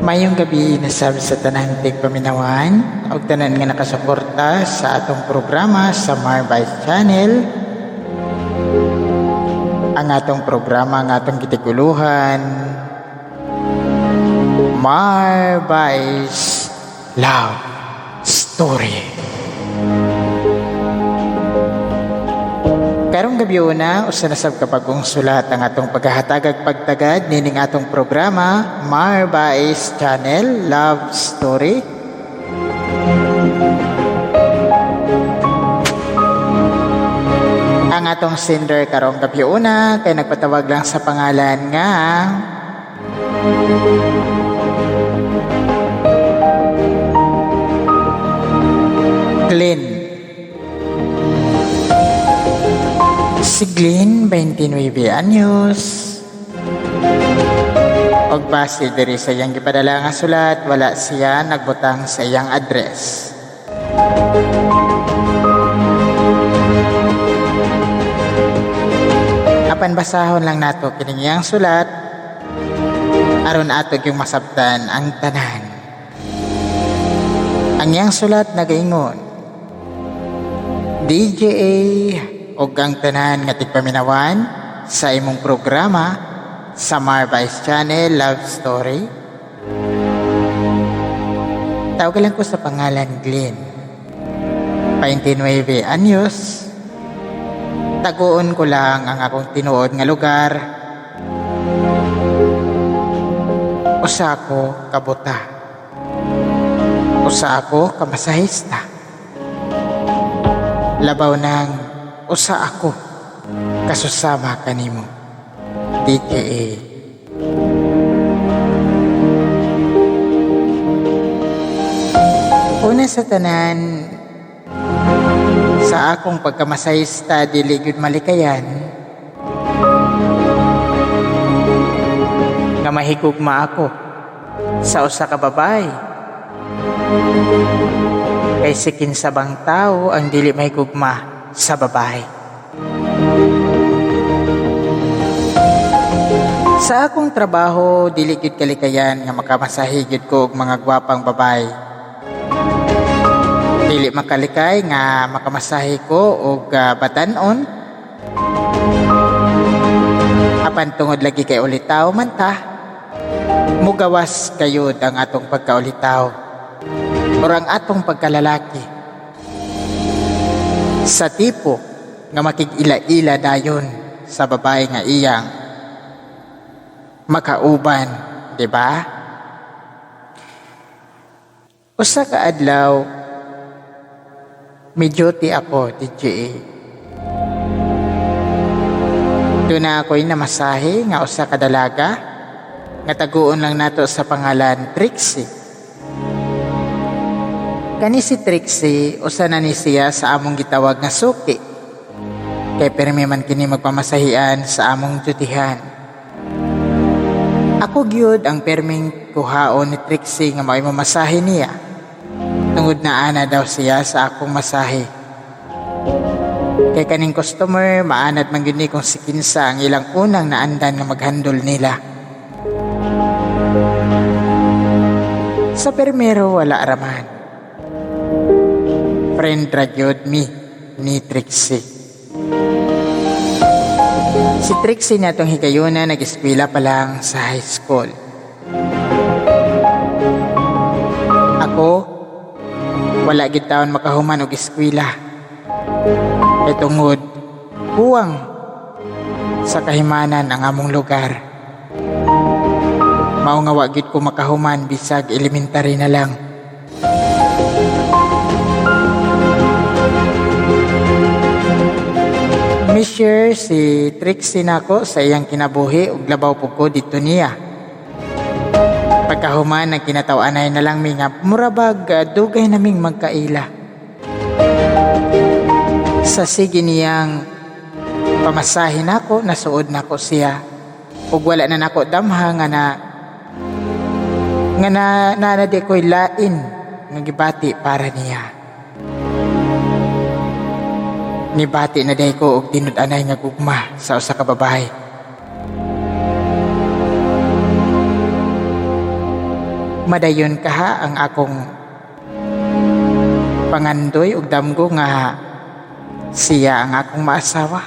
Maayong gabii na sab sa tanang tigpaminawan ug tanan nga nakasuporta sa atong programa sa Marvice Channel. Ang atong programa nga atong gitiguluhan, Marvice Love Story. Karong gabi una, usa na sab ka bag-ong sulat ang atong paghahatagag pagtagad nining atong programa Marvice Channel Love Story. Ang atong sender karong gabi una kay nagpatawag lang sa pangalan nga Glenn. Si Glenn, 29 anyos. Og base diri sa iyang gipadala nga sulat, wala siya nagbutang sa iyang address. Apan basahon lang nato kining iyang sulat aron ato gyung masabtan ang tanan. Ang iyang sulat nagaingon, DJA og ang tanan nga tigpaminawan sa imong programa sa Marvice Channel Love Story. Tawag lang ko sa pangalan Glenn. 29 anyos. Taguon ko lang ang akong tinuod nga lugar. Usa ako kabuta. Usa ako kamasahista. Labaw nang usa ako kasusama kanimo. DJA. Una sa tanan, sa akong pagkamasahista dili gyud malikayan nga mahigugma ako sa usa ka babae. Kay sikin sa bang tao ang dili mahigugma sa babae. Sa akong trabaho, dili gyud kalikayan nga makamasahi gyud ko og mga gwapang babae. Dili makalikay nga makamasahi ko og batan-on. Apan tungod lagi kay ulitaw man ta, mugawas kayod ang atong pagkaulitaw or ang atong pagkalalaki sa tipo nga makig-ila-ila dayon sa babae nga iyang makauban, di ba? Usa ka adlaw, may duty ako, DJA. Doon na ako'y namasahe nga usa ka dalaga nga taguon lang nato sa pangalan Trixie. Kani si Trixie, usa na ni siya sa among gitawag nga suki. Kay permi man kini magpamasahian sa among dutihan. Ako gyud ang perming kuhaon ni Trixie nga mao'y mamasahe niya. Tungod na ana daw siya sa akong masahe. Kay kaning customer, maanad man gyud ni kung si kinsa ang ilang unang naandan nga maghandol nila. Sa permero wala raman. Friend ra gyud mi ni Trixie. Si Trixie na itong higayuna nag-eskwela pa lang sa high school. Ako, wala gid taon makahuman og eskwela. Kay tungod, kuwang sa kahimanan ang among lugar. Mao nga wa gid ko makahuman bisag elementary na lang. Misher si Trixie nako sa iyang kinabuhi ug labaw pud ko didto niya. Pagkahuman nagkinataw-anay na lang mi nga murabag dugay naming magkaila. Sa sige niyang pamasahe nako, nasuod nako siya. Ug wala na nako damha nga na nga na, na, na di ko'y lain nga gibati para niya. Nibati na day ko og tinud-anay nga gugma sa usa ka babae. Madayon kaha ang akong pangandoy ug damgo nga siya ang akong maasawa.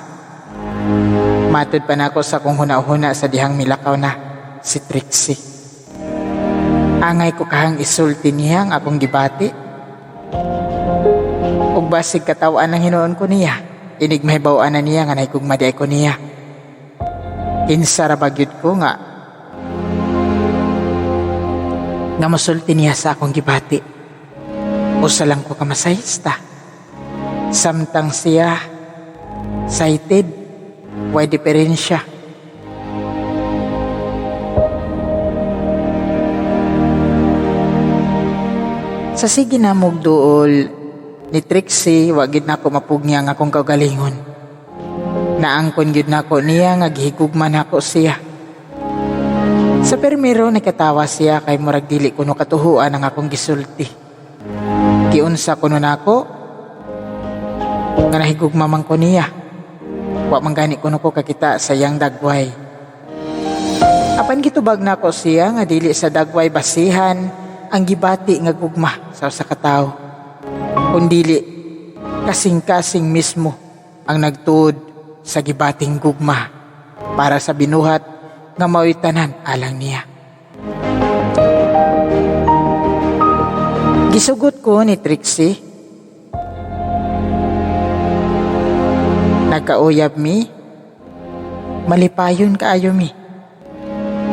Matud pa nako sa akong huna-huna sa dihang milakaw na si Trixie. Angay ko kahang isulti niya ang akong gibati. Ug basig kataw-an ang hinuon ko niya. Inig mahibaw-an na niya nga nahigugma diay ko niya. Kinsa ra ba gyud ko nga nga mosulti niya sa akong gibati. Usa lang ko ka masahista. Samtang siya sighted, way diferensya. Sa sige na mugduol ni Trixie, wa gid nako mapugni ang akong kaugalingon. Naangkon gid nako niya nga gihigugma nako siya. Sa permiro nakatawa siya kay murag dili kuno katuhuan ang akong gisulti. Giunsa kuno nako nga nahigugma man ko niya. Wa man gani kuno ko kakita sa iyang dagway. Apan gitubag nako siya nga dili sa dagway basihan ang gibati nga gugma sa usa ka tawo. Kun dili kasing-kasing mismo ang nagtuod sa gibating gugma para sa binuhat nga mao'y tanan alang niya. Gisugot ko ni Trixie. Nagkauyab mi, malipayon kaayo mi.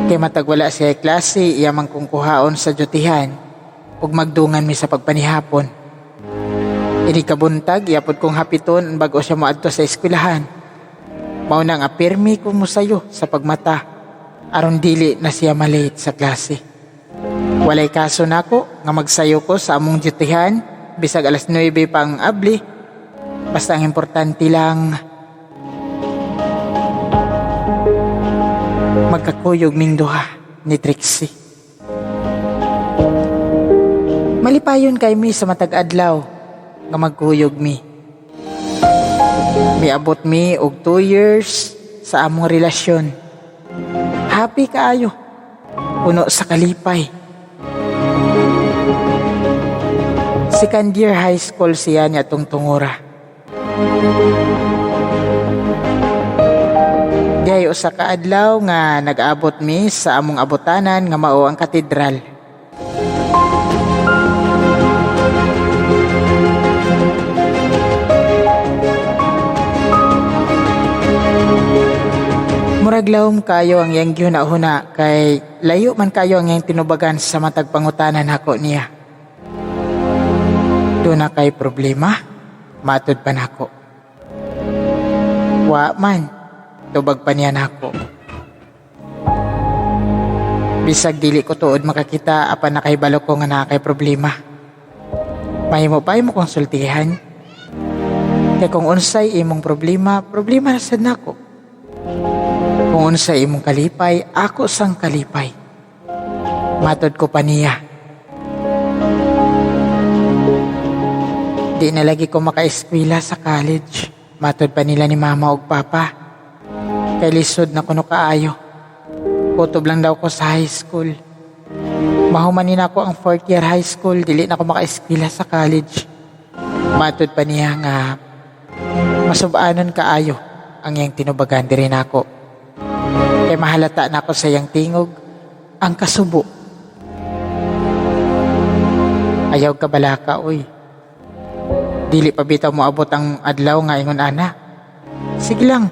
Kay matag wala siya klase, iya man kong kuhaon sa dutihan ug magdungan mi sa pagpanihapon. Ini kabuntag, iya pod kong hapiton bago siya moadto sa eskwelahan. Mao na nga pirmi ko mosayo sa pagmata aron dili na siya malate sa klase. Walay kaso nako nga magsayo ko sa among dutihan bisag alas 9 pa ang abli. Basta ang importante lang magkakuyog ming duha ni Trixie. Malipayon kay mi sa matag adlaw nga magkuyog mi. Miabot mi og 2 years sa among relasyon. Happy kaayo. Puno sa kalipay. Second year high school siya niya atong tungura. Dihay usa ka adlaw nga nag-abot mi sa among abotanan nga mao ang katedral. Murag lawom kayo ang iyang gihuna-huna kay layo man kayo ang iyang tinubagan sa matag pangutanan nako niya. Doon na kay problema, matud pa nako. Wa man, tubag pa niya nako. Bisag dili ko tuod makakita apan nakahibalo ko nga naa kay problema. Mahimo pa imo konsultihan. Kay kung unsay imong problema, problema na sad nako. Kung unsay imong kalipay, ako sang kalipay. Matod ko pa niya. Di na lagi ko makaeskwela sa college. Matod pa nila ni mama ug papa. Kay lisod na kuno kaayo. Kutob lang daw ko sa high school. Mahuman ni nako ang 4th year high school, dili na ko makaeskwela sa college. Matod pa niya nga masub-anon kaayo ang iyang tinubagan diri nako. Kay mahalata nako sa iyang tingog ang kasubo. Ayaw ka balaka, oy. Dili pa bitaw moabot ang adlaw nga ingon ana. Sige lang,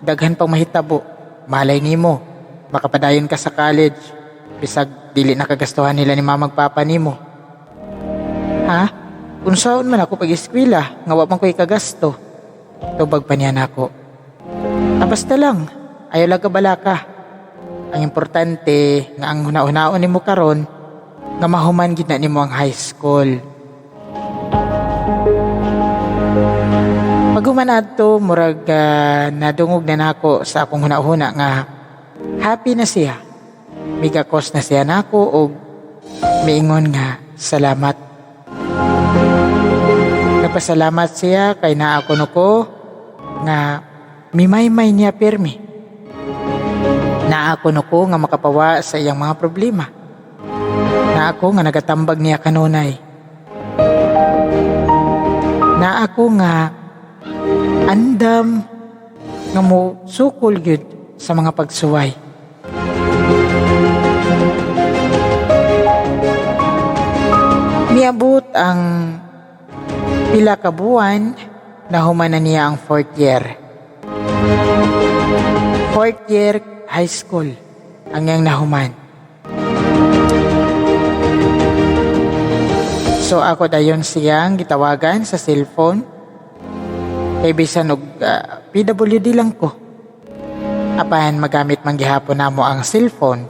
daghan pang mahitabo. Malay nimo, makapadayon ka sa college. Bisag dili nakagastuhan nila ni mama ug papa nimo. Ha? Unsaon man ako pag-eskwela nga wa man ko'y kagasto. Tubag pa niya nako. Basta lang, ayaw lang ka balaka. Ang importante nga ang huna-hunaon nimo karon nga mahuman gid na nimo ang high school. Paghuman adto, murag nadungog na nako sa akong huna-huna nga happy na siya. Migakos na siya nako og miingon nga salamat. Nagpasalamat siya kay naa kuno ko nga mimaymay niya pirmi. Naa kuno ko nga makapawa sa iyang mga problema. Na ako nga nagatambag niya kanunay. Na ako nga andam nga mo sukol gyud sa mga pagsuway. Miabot ang pila ka buwan na human na niya ang fourth year. Fourth year high school ang iyang nahuman. So ako dayon siyang gitawagan sa cellphone. Kay bisan og PWD lang ko. Apan magamit man gihapon namo ang cellphone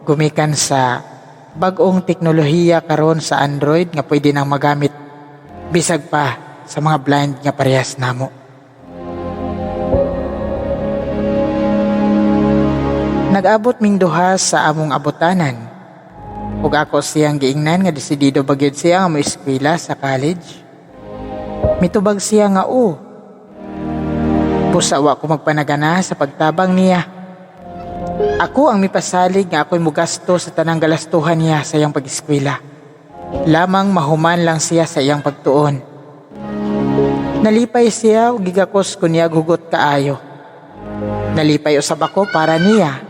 gumikan sa bag-ong teknolohiya karon sa Android nga pwede nang magamit bisag pa sa mga blind nga parehas namo. Nag-abot ming duha sa among abutanan. Ug ako siyang giingnan nga desidido ba gyud siya nga moeskwela sa college. Mitubag siya nga oo. Busa wa ko magpanagana sa pagtabang niya. Ako ang mipasalig nga ako'y mugasto sa tanang galastuhan niya sa iyang pag-eskwela. Lamang mahuman lang siya sa iyang pagtuon. Nalipay siya ug gigakos ko niya hugot kaayo. Nalipay usab ako para niya.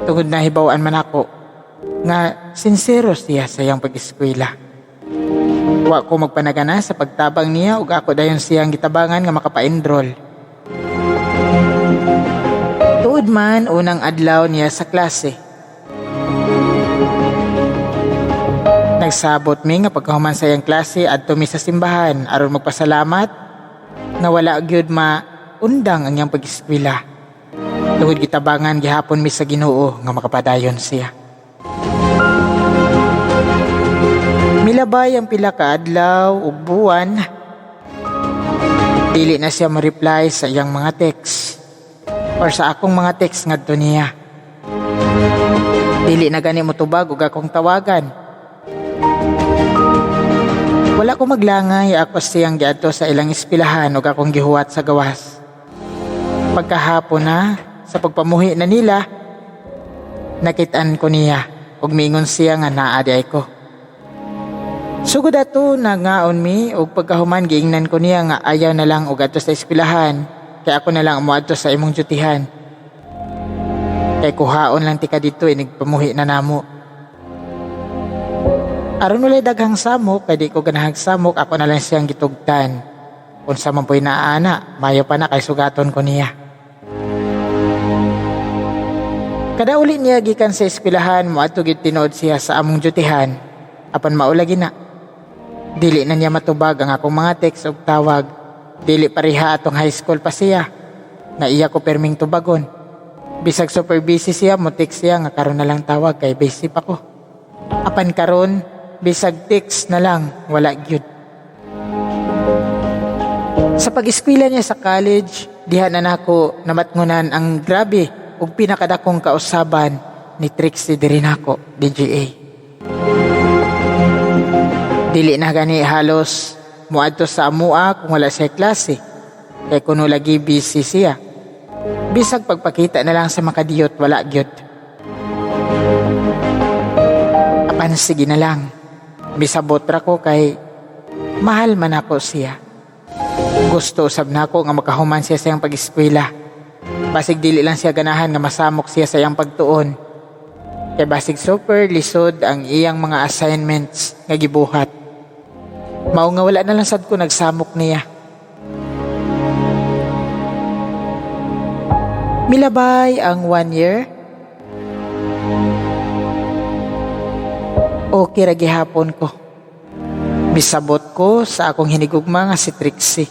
Tungod na hibaw-an man ako nga sinsero siya sa iyang pag-eskwela. Wa ko magpanagana sa pagtabang niya ug ako dayon siyang gitabangan nga makapa-enroll. Tuod man unang adlaw niya sa klase. Nagsabot mi nga pagkahuman sa iyang klase adto mi sa simbahan aron magpasalamat nga wala gyud maundang ang iyang pag-eskwela. Tungod gitabangan gihapon mi sa Ginoo nga makapadayon siya. Milabay ang pila ka adlaw ug buwan. Dili na siya mo-reply sa iyang mga text or sa akong mga text ngadto niya. Dili na gani motubag og akong tawagan. Wala ko maglangay, ako siyang giadto sa ilang eskwelahan ug akong gihuwat sa gawas. Pagkahapon na, sa pagpamuhi na nila, nakit-an ko niya ug miingon siya nga naa di ay ko. Sugod ato nangaon mi ug pagkahuman giingnan ko niya nga ayaw na lang og adto sa eskwelahan kay ako na lang moadto sa imong dutihan. Kay kuhaon lang tika didto inig pamuhi na namo. Aron walay daghang samok kay di ko ganahag samok, ako na lang siyang gitugtan. Unsa man po'y naana, mayo pa na kay sugaton ko niya. Kada uli niya gikan sa eskwelahan, moadto gid tinuod siya sa among dutihan, apan maulagi na. Dili na niya matubag ang akong mga text ug tawag. Dili pareha atong high school pa siya, nga iya ko perming tubagon. Bisag super busy siya, mo text siya nga karon na lang tawag kay busy pa ko. Apan karon, bisag text na lang, wala gyud. Sa pag-eskwela niya sa college, diha na nako namatngunan ang grabe ug pinakadakong kausaban ni Trixie diri nako, DJA. Dili na gani halos moadto sa amua kung wala siya klase. Kay kuno lagi busy siya. Bisag pagpakita na lang sa makadiyot, wala gyud. Apan sige na lang. Misabot ra ko kay mahal man ako siya. Gusto usab nako nga makahuman siya sa iyang pag-eskwela. Basig dili lang siya ganahan nga masamok siya sa iyang pagtuon. Kay basig super lisod ang iyang mga assignments nga gibuhat. Mao nga wala na lang sad ko nagsamok niya. Milabay ang 1 year. Okay ra gihapon ko. Misabot ko sa akong hinigugma nga si Trixie.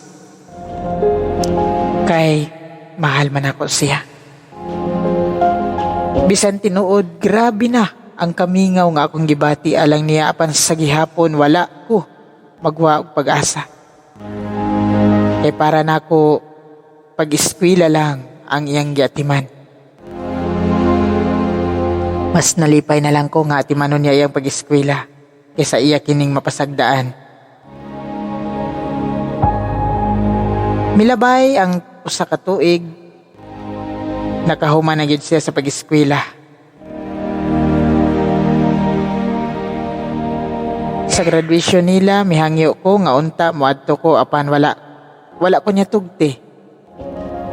Kay mahal man ako siya. Bisan tinuod, grabe na ang kamingaw nga akong gibati alang niya apan sa gihapon wala ko magwa og pag-asa. Kay para nako pag-eskwela lang ang iyang giatiman. Mas nalipay na lang ko nga atimanon niya iyang pag-eskwela kaysa iya kining mapasagdaan. Milabay ang usa ka tuig, nakahuman na gyud siya sa pag-eskwela. Sa graduation nila, mihangyo ko nga unta moadto ko apan wala ko niya tugti.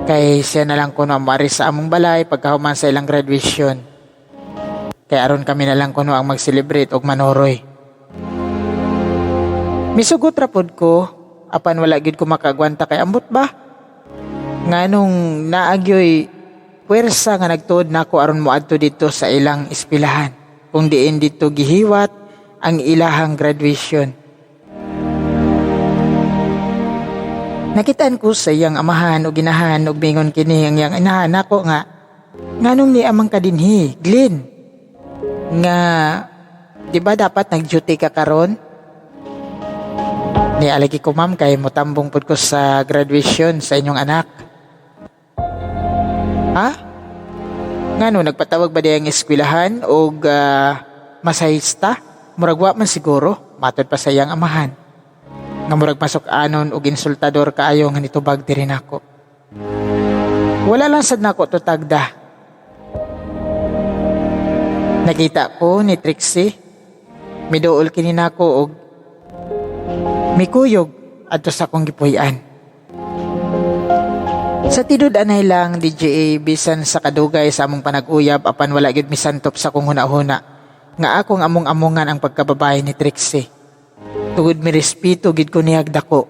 Kay siya na lang kuno ang moari sa among balay pagkahuman sa ilang graduation. Kay aron kami na lang kuno ang mag-celebrate og manoroy. Misugot ra pod ko apan wala gyud ko makagwanta kay ambot ba? Nganong naagyoy puwersa nga nagtuod nako aron moadto didto sa ilang eskwelahan kung diin didto gihiwat ang ilahang graduation. Nakitaan ko sa iyang amahan o ginahan og mingon kini ang iyang inahan nako nga nganong ni amang kadinhi, Glenn, nga di ba dapat nag-duty ka karon? Ni alagi ko ma'am kay motambong pud ko sa graduation sa inyong anak. Ha? Ngano nagpatawag ba diyang eskwelahan og masahista? Murag wa man siguro, matod pa sa iyang amahan. Nga murag masuk-anon og insultador kaayo nga nitubag diri nako. Wala lang sad nako tutagda. Nakita ko ni Trixie, miduol kini nako og mikuyog adto sa akong gipuy-an. Sa tinud anay lang DJA bisan sa kadugay sa among panag-uyab apan wala gyud misantop sa akong hunahuna nga akong among-amongan ang pagkababae ni Trixie. Tugod mi respeto gid ko niyag dako.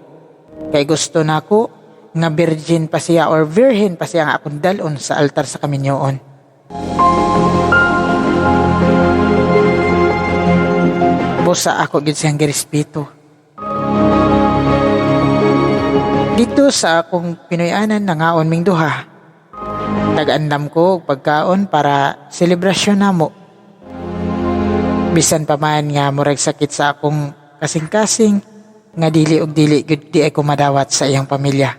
Kay gusto nako nga virgin pa siya or virgin pa siya nga akong dal-on sa altar sa kaminyoon. Busa ako gid siyang girespeto. Dito sa akong Pinoy-anan nangaon ming duha. Nag-andam ko og pagkaon para selebrasyon namo. Bisan pa man nga murag sakit sa akong kasing-kasing nga dili og dili gyud di ay ko madawat sa iyang pamilya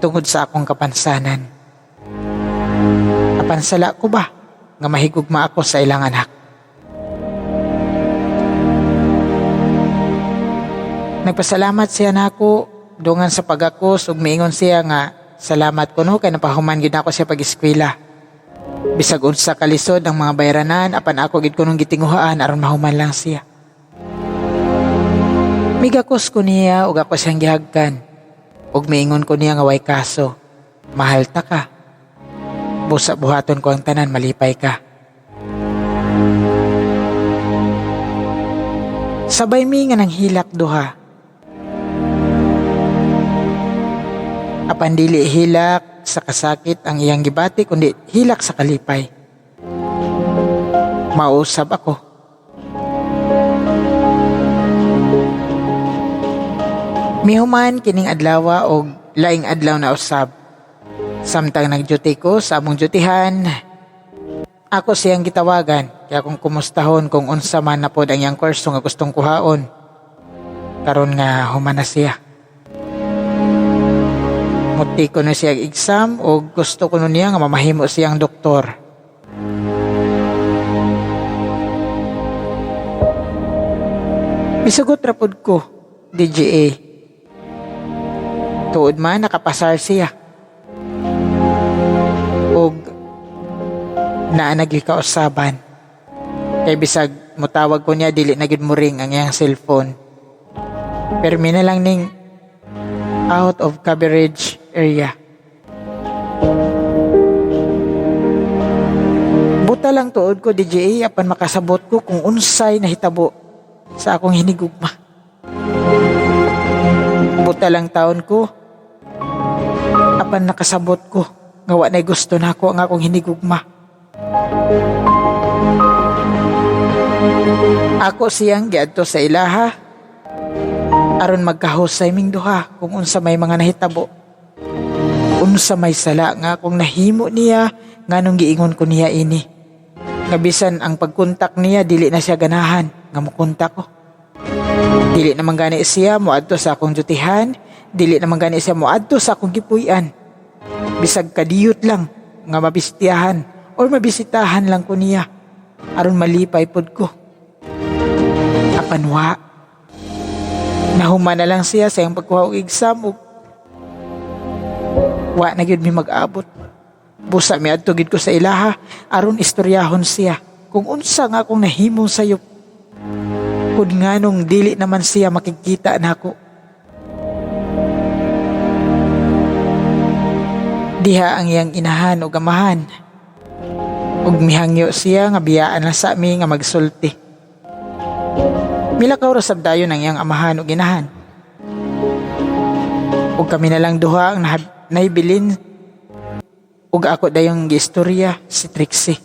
tungod sa akong kapansanan. Apan sala ko ba nga mahigugma ako sa ilang anak? Nagpasalamat siya nako dungan sa pagakos ug miingon siya nga salamat kuno kay napahuman gyud nako siya pag-eskwela. Bisag unsa kalisod ang mga bayranan apan ako gid kunong gitinguhaan aron mahuman lang siya. Migakos ko niya ug ako siyang gihagkan. Ug miingon ko niya nga way kaso. Mahal ta ka. Busa buhaton ko ang tanan, malipay ka. Sabay mi nga nanghilak duha. Apan dili hilak sa kasakit ang iyang gibati kundi hilak sa kalipay. Mausab ako. Mihuman kining adlawa og laing adlaw na usab. Samtang nag-duty ko sa among dutyhan, ako siyang gitawagan kaya kung kumustahon kung unsa man na pod ang iyang kurso nga gustong kuhaon. Karon nga human na siya. Muti ko na siya exam o gusto ko niya nga mamahimo siyang doktor. Misugot ra pod ko, DJA. Tuod man nakapasar siya. Og naa na gyud kausaban. Kay bisag mutawag ko niya dili na gyud mo ring ang iyang cellphone. Pero mi na lang ning out of coverage area. Buta lang tuod ko DJA apan makasabot ko kung unsay nahitabo sa akong hinigugma. Buta lang taon ko apan nakasabot ko nga wa nay gusto nako ang akong hinigugma. Ako siyang giadto sa ilaha aron magkahusay ming duha kung unsa may mga nahitabo. Unsa may sala nga akong nahimo niya nganong giingon ko niya ini. Nga bisan ang pagkontak niya dili na siya ganahan nga mokontak ko. Dili naman gani siya moadto sa akong dutihan, dili naman gani siya moadto sa akong gipuy-an. Bisag kadiyot lang nga mabisitiyahan or mabisitahan lang ko niya aron malipay pod ko. Apan wa. Nahuman na lang siya sa iyang pagkuha og exam ug wa na gyud mi mag-abot. Busa miadto gyud ko sa ilaha aron istoryahon siya kung unsa nga akong nahimong sayop. Kun nganong dili naman siya makikita nako. Diha ang iyang inahan ug amahan. Ug mihangyo siya nga biyaan na sa mi nga magsulti. Milakaw ra sab dayon ang iyang amahan ug inahan. Ug kami na lang duha ang nahibilin ug ako dayong giistorya si Trixie.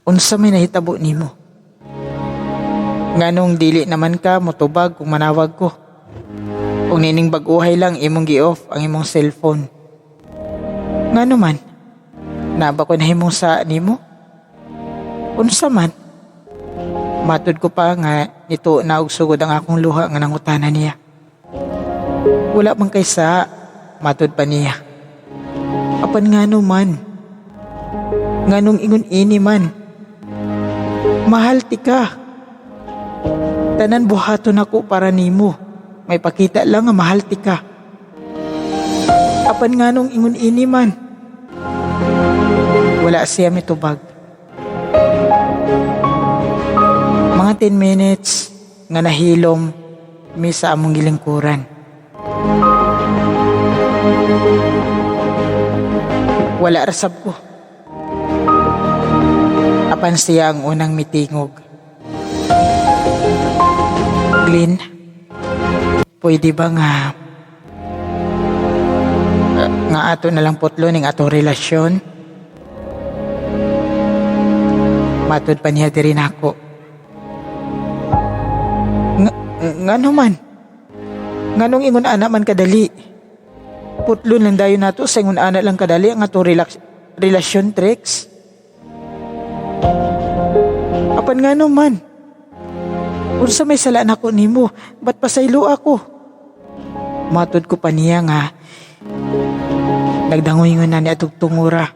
Unsa may nahitabo nimo? Nganong dili naman ka motubag kung manawag ko? Ug nining bag-uhay lang imong gi-off ang imong cellphone. Ngano man? Naba ko nahimong sa nimo? Unsa man? Matud ko pa nga nito na og sugod ang akong luha nga nangutana niya. Wala man kay sa matud pa niya. Apan ngano man? Nganong ingon ini man? Mahal ti ka. Tanan buhaton ako para nimo. May pakita lang nga mahal ti ka. Apan nganong ingon ini man? Wala siya mitubag. Mga 10 minutes nga nahilom mi sa among gilingkuran. Wala rasab ko. Apan siya ang unang mitingog. Glenn, pwede ba nga ato na lang putlo ning atong relasyon? Matud pa niya diri nako. Ngano man? Nganong ingon ana man kadali? Putlo lang dayon nato sa ingon ana lang kadali ang atong relasyon, Trix. Apan ngano man? Unsa may sala nako nimo? Ba't pasaylo ako? Matud ko pa niya nga nagdangoy nga na ni atong tungura.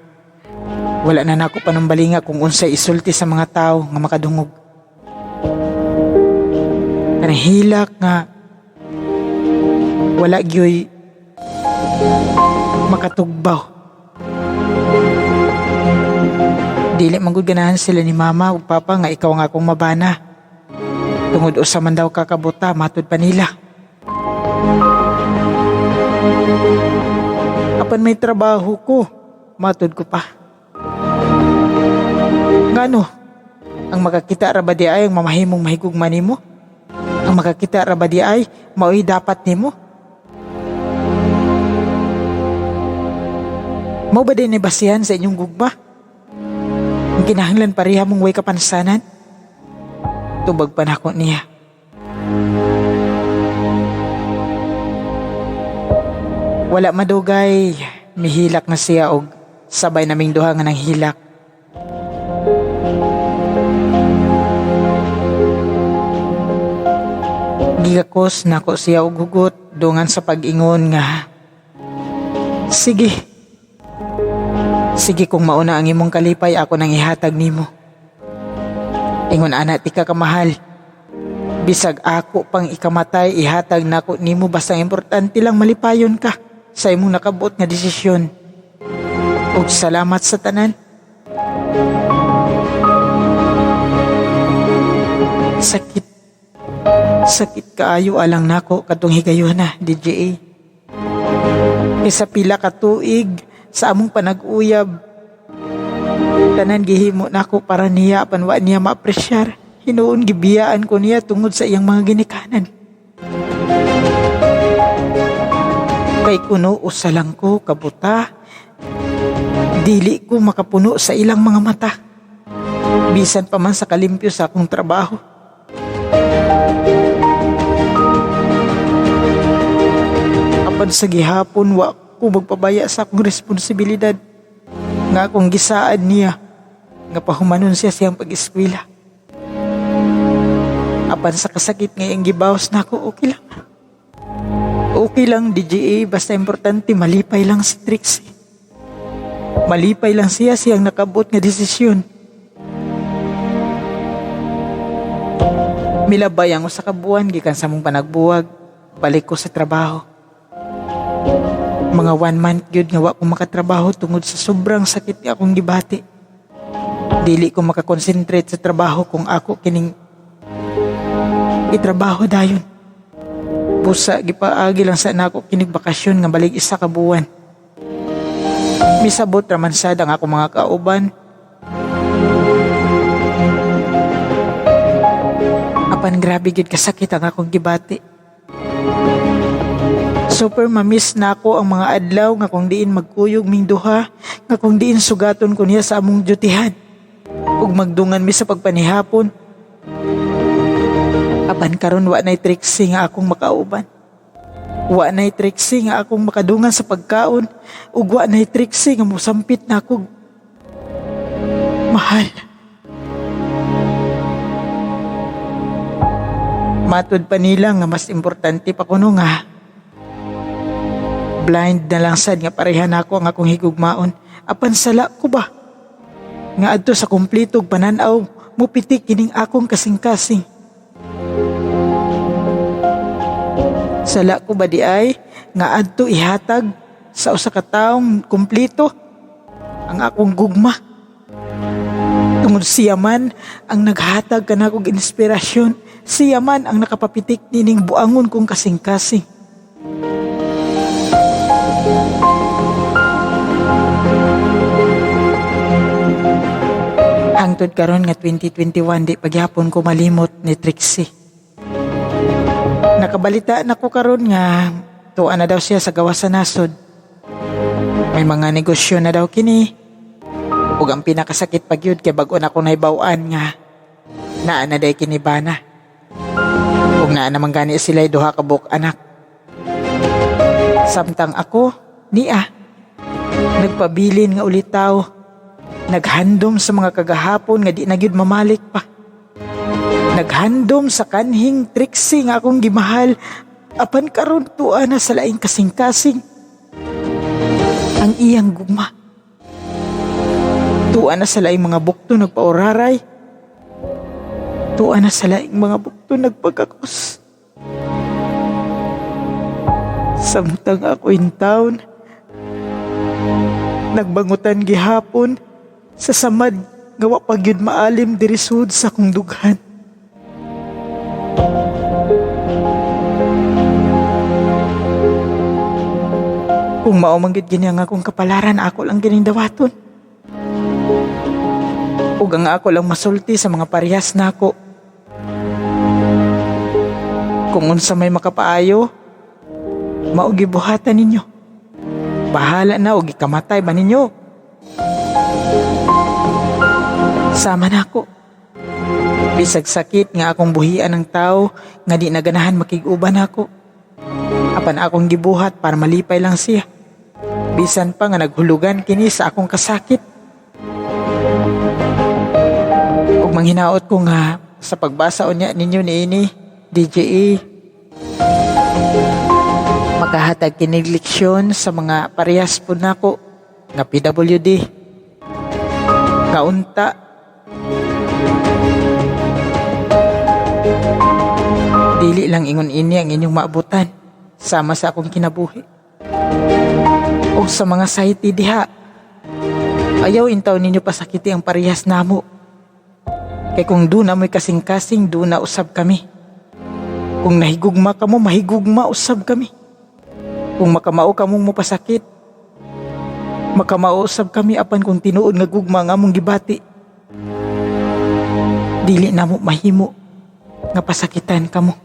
Wala na nako panumbalinga kung unsay isulti sa mga tao nga makadungog. Kanang hilak nga wala gyoy makatugbaw. Dili man gud ganahan sila ni mama ug papa nga ikaw nga akong mabana. Tungod usa man daw kakabuta, matud pa nila. Apan may trabaho ko, matud ko pa. Ngano? Ang makakita ra ba di ay ang mamahimong mahigugma nimo? Ang makakita ra ba di ay mao'y dapat nimo? Mao ba din basihan sa inyong gugma? Ang kinahanglan pareha mong way kapansanan? Tubag pa nako niya. Wala madugay, mihilak na siya og sabay naming duha nga nanghilak. Gigakos nako siya og hugot dungan sa pag-ingon nga, sige. Sige kung mauna ang imong kalipay ako nang ihatag nimo. Ingon ana ti ka kamahal. Bisag ako pang ikamatay ihatag nako nimo basta importante lang malipayon ka sa imong nakabuot nga desisyon. Ug salamat sa tanan. Sakit. Sakit kaayo alang nako katong higayuna, DJA. Kaysa pila ka tuig sa among panag-uyab, tanan gihimo nako para niya apan wa niya maapresyar. Hinuon gibiyaan ko niya tungod sa iyang mga ginikanan. Kay kuno usa lang ko kabuta, dili ko makapuno sa ilang mga mata. Bisan pa man sa kalimpyo sa akong trabaho. Apan sa gihapon wa ko magpabaya sa akong responsibilidad nga akong gisaad niya nga pahumanon siya siyang pag-eskwela. Apan sa kasakit nga iyang gibawas nako, okay lang. Okay lang, DJA, basta importante malipay lang si Trixie. Malipay lang siya siyang nakabot nga desisyon. Milabay ang usa ka buwan gikan sa mong panagbuwag, balik ko sa trabaho. Mga 1 month gyud nga wa ko makatrabaho tungod sa sobrang sakit nga akong gibati. Dili ko makakonsentrate sa trabaho kung ako kining itrabaho dayon. Busa gipaagi lang sa nako kinig bakasyon nga balig isa ka buwan. Misabot ra man sad ang ako mga kauban. Apan grabe gyud kasakit ang akong gibati. Super mamiss na ako ang mga adlaw nga kung diin magkuyog ming duha, nga kung diin sugaton ko niya sa among dutihan ug magdungan mi sa pagpanihapon. Apan karon wa nay Trixie nga akong makauban. Wa nay Trixie nga akong makadungan sa pagkaon ug wa nay Trixie nga mosampit na ako. Mahal. Matud pa nila nga mas importante pa kuno nga blind na lang sad nga pareha nako ang akong higugmaon. Apan sala ko ba? Nga adto sa kumpletog panan-aw mupitik kining akong kasing-kasing. Sala ko ba di ay nga adto ihatag sa usa ka taong kumpleto ang akong gugma? Tungod siya man ang naghatag kanakog inspirasyon, siya man ang nakapapitik nining buangon kong kasing-kasing. Hangtod karon nga 2021 di pagyapon ko malimot ni Trixie. Nakabalita na ko karon nga tuwa na daw siya sa gawas sa nasod. May mga negosyo na daw kini. Ug ang pinakasakit pa gyud kay bag-o na ko nahibaw-an nga naa na day kini bana. Ug naa naman gani sila duha ka buok anak. Samtang ako niya nagpabilin nga ulitaw, naghandom sa mga kagahapon nga di na gyud mamalik pa. Naghandom sa kanhing Trixie nga akong gimahal, apan karon tuwa na sa laing kasing-kasing ang iyang gugma. Tuwa na sa laing mga bukto nagpauraray. Tuwa na sa laing mga bukto nagpagkakos. Samtang ako in town, nagbangutan gihapon sa samad nga wa pa gyud maalim diri sud sa akong dughan. Kung mao man gyud gini ang akong kapalaran, ako lang gining dawaton. Ug ang ako lang masulti sa mga parehas nako. Kung unsa may makapaayo, mao gibuhatan ninyo. Bahala na og ikamatay ba ninyo. Sama nako. Bisag sakit nga akong buhian ng tao nga di naganahan makig-uban nako. Apan akong gibuhat para malipay lang siya. Bisan pa nga naghulugan kini sa akong kasakit. Ug manghinaot ko nga sa pagbasa unya ninyo niini DJA, makahatag kinig leksyon sa mga parehas po nako nga PWD. Nga unta dili lang ingon ini ang inyong maabutan sama sa akong kinabuhi. Og sa mga sayti diha, ayaw intaw ninyo pasakiti ang parehas namo. Kay kung duna mo'y kasing-kasing, duna usab kami. Kung nahigugma kamo, mahigugma usab kami. Kung makamao kamong mopasakit, makamao usab kami. Apan kung tinuod nga gugma nga among gibati, dili namo mahimo nga pasakitan kamo.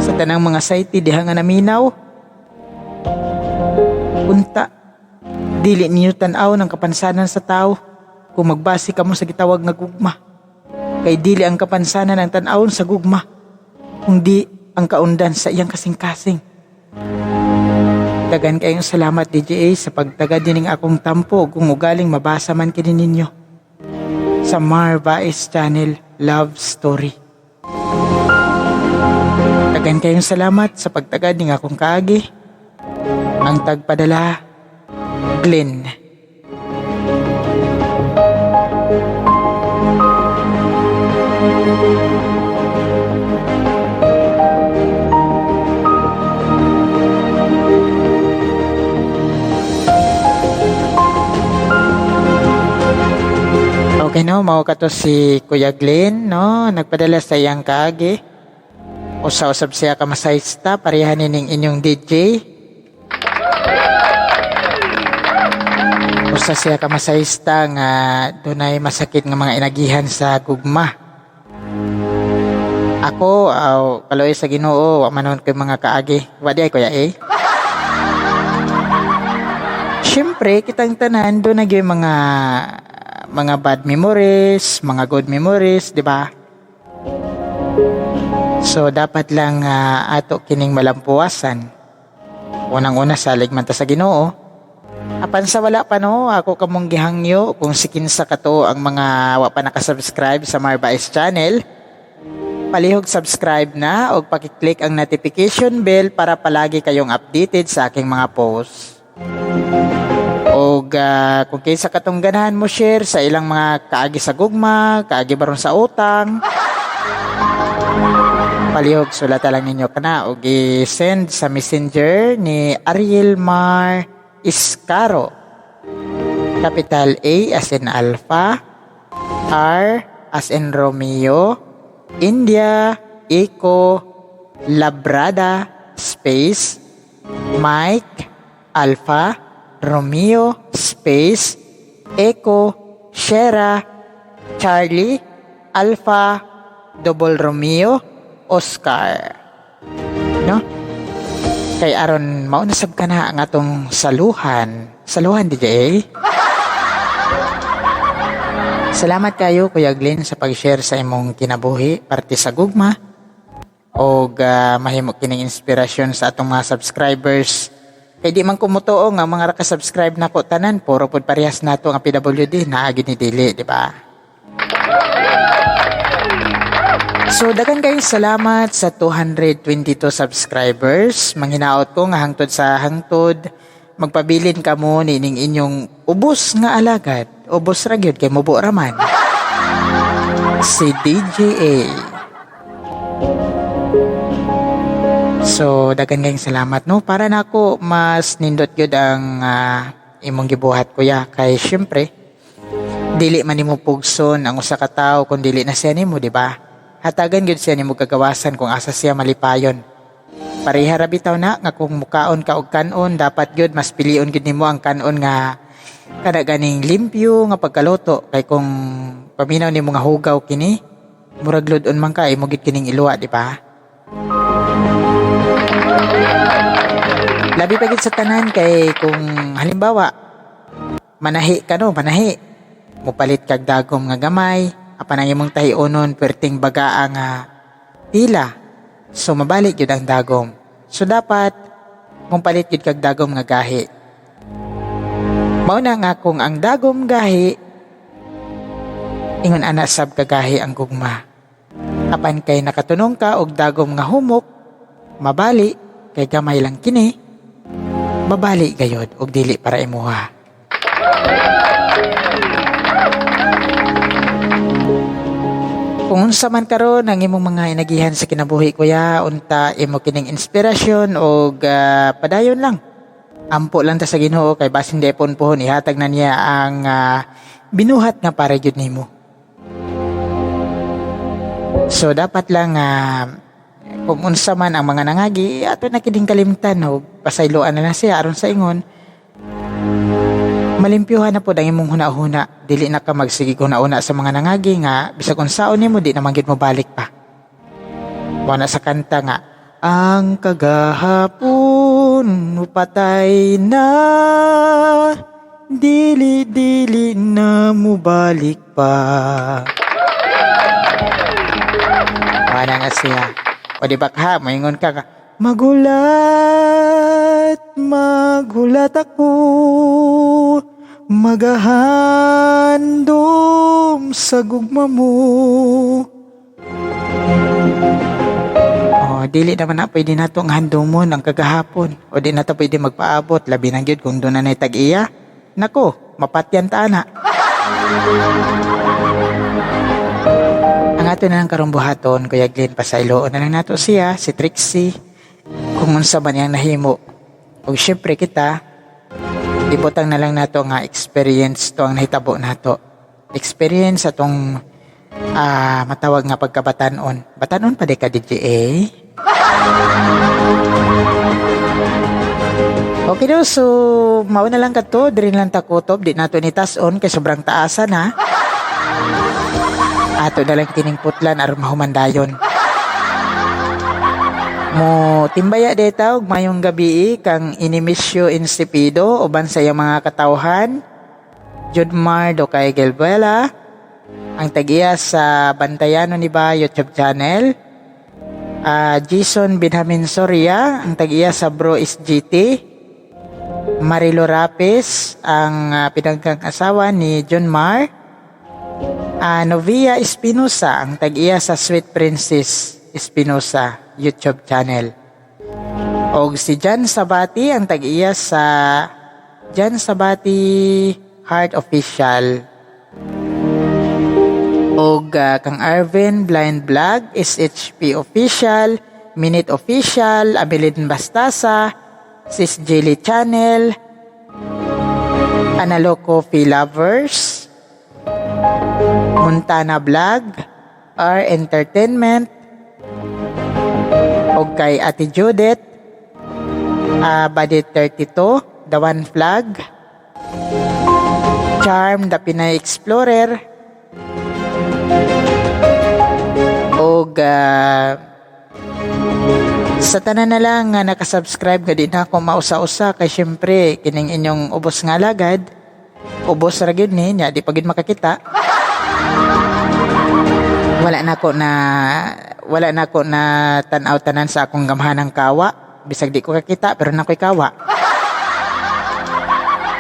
Sa tanang mga sayti diha nga naminaw, unta dili ninyo tan-aw ng kapansanan sa tao kung magbase kamo sa gitawag nga gugma. Kay dili ang kapansanan ang tan-awon sa gugma, kundi ang kaundan sa iyang kasing-kasing. Dagan kayong salamat DJA sa pagtagad nining akong tampo kung ugaling mabasa man kini ninyo sa Mar Baez Channel Love Story. Dagan kayong salamat sa pagtagad ning akong kaagi. Ang tagpadala, Glenn. Okay, no, mao kato si Kuya Glenn, no, nagpadala sa iyang kaagi. Usa-usab siya ka masahista, pareha nining inyong DJ. Usa siya ka masahista nga dunay masakit nga mga inagihan sa gugma. Ako, aw, kaloy sa Ginoo, wa man ko'y mga kaagi. Wa di ay, Kuya A. Siyempre, kitang tanan doon na gyud mga bad memories, mga good memories, di ba? So dapat lang ato kining malampuwasan. Unang-una salig man ta sa Ginoo. Apan sa wala pa, no, ako kamong gihangyo kung sikinsa kato ang mga wa pa nakasubscribe sa Marbais Channel. Palihog subscribe na og paki-click ang notification bell para palagi kayong updated sa aking mga posts. Og kung kinsa katong ganahan mo share sa ilang mga kaagi sa gugma, kaagi baron sa utang, palihog sulata lang ninyo kana og i-send sa Messenger ni Ariel Mar Iscaro. Capital A as in Alpha, R as in Romeo, India, Echo, Labrada, space, Mike, Alpha, Romeo, space, Echo, Sierra, Charlie, Alpha, Double Romeo, Oscar. No? Kay aron mauna sab ka na ang atong saluhan. Saluhan, DJ. Salamat kayo, Kuya Glenn, sa pag-share sa imong kinabuhi parte sa gugma og mahimo kining inspirasyon sa atong mga subscribers. Kay di man kumutuo nga mga raka-subscribe nako tanan puro pud parehas nato nga PWD, naa gyud ni dili, di ba? So daghan kayong salamat sa 222 subscribers. Manghinaot ko nga hangtod sa hangtod magpabilin kamo nining inyong ubos nga alagad. Ubos ra gyud kay mubo ra man. Si DJA. So daghan kayong salamat, no, para nako mas nindot gyud ang imong gibuhat, kuya, kay syempre dili man nimo pugson ang usa ka tawo kung dili na siya nimo, di ba? Hatagan gyud siya nimo kagawasan kung asa siya malipayon. Pareha ra bitaw na nga kung mukaon ka og kanon, dapat gyud mas pilion gyud nimo ang kanon nga kada ganing limpyo nga pagkaluto, kay kung paminaw nimo nga hugaw kini, murag lud-on man ka, imo gyud kining iluwa, di ba? Labi pa gyud sa tanan kay kung halimbawa manahi ka, no, manahi, mupalit kag dagom nga gamay, apan ang imong tahiunon perting bagaa nga tila, so mabalik gyud ang dagom. So dapat mupalit gyud kag dagom nga gahi. Mao na nga kung ang dagom gahi, ingon ana sab kagahi ang gugma. Apan kay nakatunong ka og dagom nga humok, mabali kay gamay lang kini, mabali gayod og dili para imuha. Kung unsa man karon ang imong mga inagihan sa kinabuhi, kuya, unta imo kining inspirasyon og padayon lang. Ampo lang ta sa Ginoo kay basin depon pohon ihatag na niya ang binuhat nga para gyud nimo. So dapat lang kung unsa man ang mga nangagi, ato na kining kalimtan og pasayloan na lang siya aron sa ingon malimpyuhan na pod ang imong huna-huna. Dili na ka magsigig huna-huna sa mga nangagi nga bisag unsaon nimo di na man gyud mo balik pa. Mao na sa kanta nga ang kagahapon patay na, dili dili na mubalik pa. Wala nga siya. O di ba ka, maingon ka, magulat, magulat ako, magahandom sa gugma mo. O, dili naman na pwede nato ang handomon ang kagahapon. O di na to pwede magpaabot, labi na gyud kung doon na na'y tag-iya. Nako, mapatyan ta na. Ang ato na lang karong buhaton, Kuya Glenn, pasayloon na lang nato siya, si Trixie, kung unsa man niyang nahimo. Ug syempre kita, ibutang na lang nato nga experience to ang nahitabo nato. experience, atong matawag nga pagkabatanon. Batanon pa di ka, DJA? Okay daw, so mao na lang kadto, diri lang ta kutob, di nato ni tas-on kay sobrang taasa na. Ato na lang kining putlan aron mahumandayon. Mo timbaya deta og mayong gabi kang Inimisyo Insipido uban sa iyang mga katawhan, Judmar do kay Gelbuela, ang tagiya sa Bantayano ni ba YouTube channel, Jason Benjamin Soria, ang tagiya sa Bro SGT, Marilo Rapis, ang pinangkang asawa ni John Mar, Novia Espinosa, ang tag-iya sa Sweet Princess Espinosa YouTube channel. Og si Jan Sabati, ang tag-iya sa Jan Sabati Heart Official. Og kang Arvin Blind Vlog, SHP Official, Minute Official, Abelin Bastasa, Sis Jelly Channel, Analo Coffee Lovers, Montana Vlog, R Entertainment, og kay Ate Judith, Body 32, The One Flag, Charm, The Pinay Explorer, og sa tanan na lang nga nakasubscribe nga di na ako mausa-usa kay syempre kining inyong ubos nga alagad, ubos ra gyud ni nya di pa gyud makakita. Wala na ko na tan-aw tanan sa akong gamhanang kawa, bisag di ko kakita pero na ko'y kawa.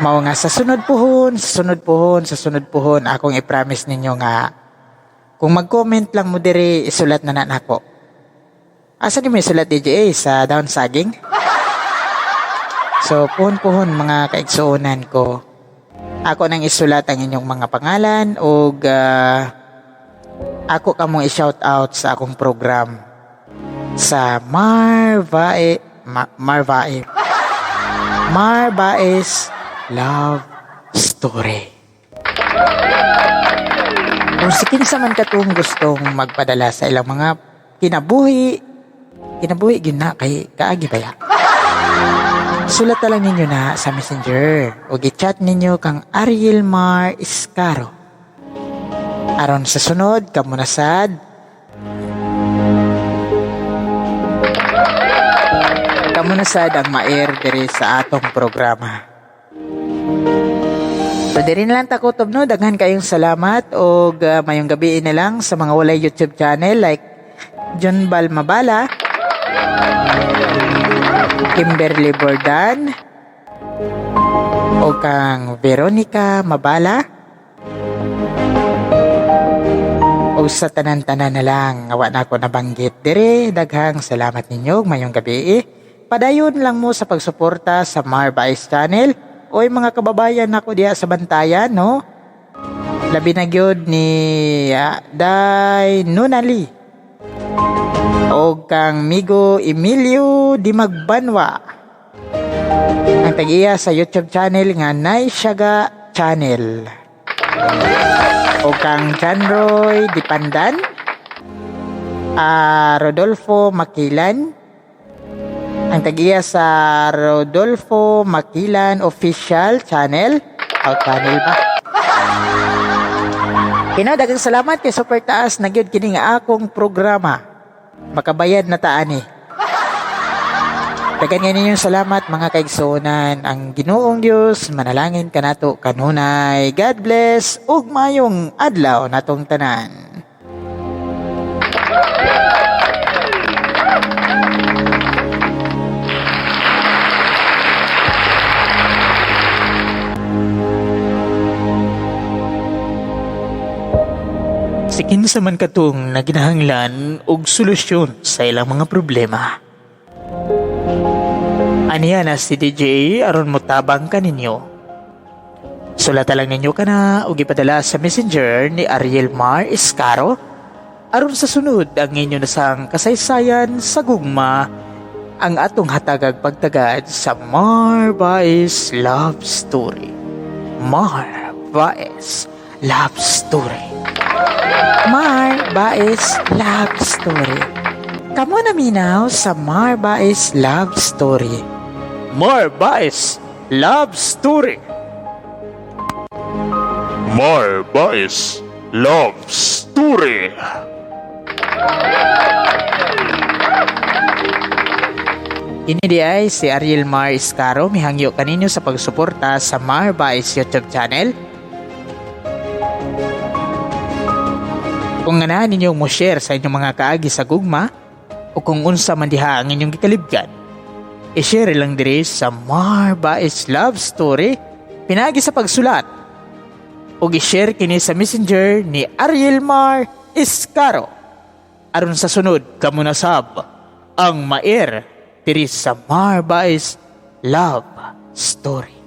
Mao nga sa sunod puhon, sa sunod puhon, sa sunod puhon akong i-promise ninyo nga kung mag-comment lang mo diri isulat na nako. Asa ni may sulat DJA sa daon saging? So puhon-puhon mga kaigsuonan ko. Ako nang isulat ang inyong mga pangalan og ako kamong i-shout out sa akong program sa Marbae's Love Story. Kung si kinsa man katong gustong magpadala sa ilang mga kinabuhi, kinabuhi gyud na kay kaagi ba ya? Sulat na lang ninyo na sa Messenger o gi-chat ninyo kang Ariel Mar Iscaro. Aron sa sunod, kamo na sad. Kamo na sad ang ma-air diri sa atong programa. So diri na lang takutob no, daghan kayong salamat og mayong gabi na lang sa mga walay YouTube channel like John Bal Mabala, Kimberly Bordan, o kang Veronica Mabala, o sa tanan-tanan na lang nga wa na ako nabanggit dire. Daghang salamat ninyo mayong gabi. Padayon lang mo sa pagsuporta sa Marbae's Channel. Oy mga kababayan nako diha sa Bantayan no. Labi na gyud ni Day Nunali o kang Migo Emilio Di Magbanwa, ang tag-iya sa YouTube channel nga Nay Siaga Channel, o kang Janroy Dipandan, Rodolfo Makilan, ang tag-iya sa Rodolfo Makilan Official Channel. O channel ba? Kina, daghang salamat kay super taas na gyud kini nga akong programa. Makabayad na taan eh. Daghan ninyong salamat mga kaigsuonan. Ang Ginoong Dios manalangin kanato kanunay. God bless ug mayong adlaw natong tanan. Si kinsa man katong naginahanglan og solusyon sa ilang mga problema. Aniya na si DJ aron motabang kaninyo. Sulatan lang ninyo kana og ipadala sa Messenger ni Ariel Mar Iscaro aron sa sunod ang inyo nasang kasaysayan sa gugma ang atong hatagag pagtagad sa Marbae's Love Story. Marbae's Love Story. Mar Baez Love Story. Kamo na minaw sa Mar Baez Love Story. Mar Baez Love Story. Mar Baez Love Story. Kini di ay si Ariel Mar Iscaro, mihangyo kaninyo sa pagsuporta sa Mar Baez YouTube channel. Kung ganahan ninyo mo share sa inyong mga kaagi sa gugma o kung unsa man diha ang inyong gikalibgan, i-share lang diri sa Mar Baez Love Story pinagi sa pagsulat o i-share kini sa Messenger ni Ariel Mar Iscaro. Aron sa sunod kamo na sab ang mair diri sa Mar Baez Love Story.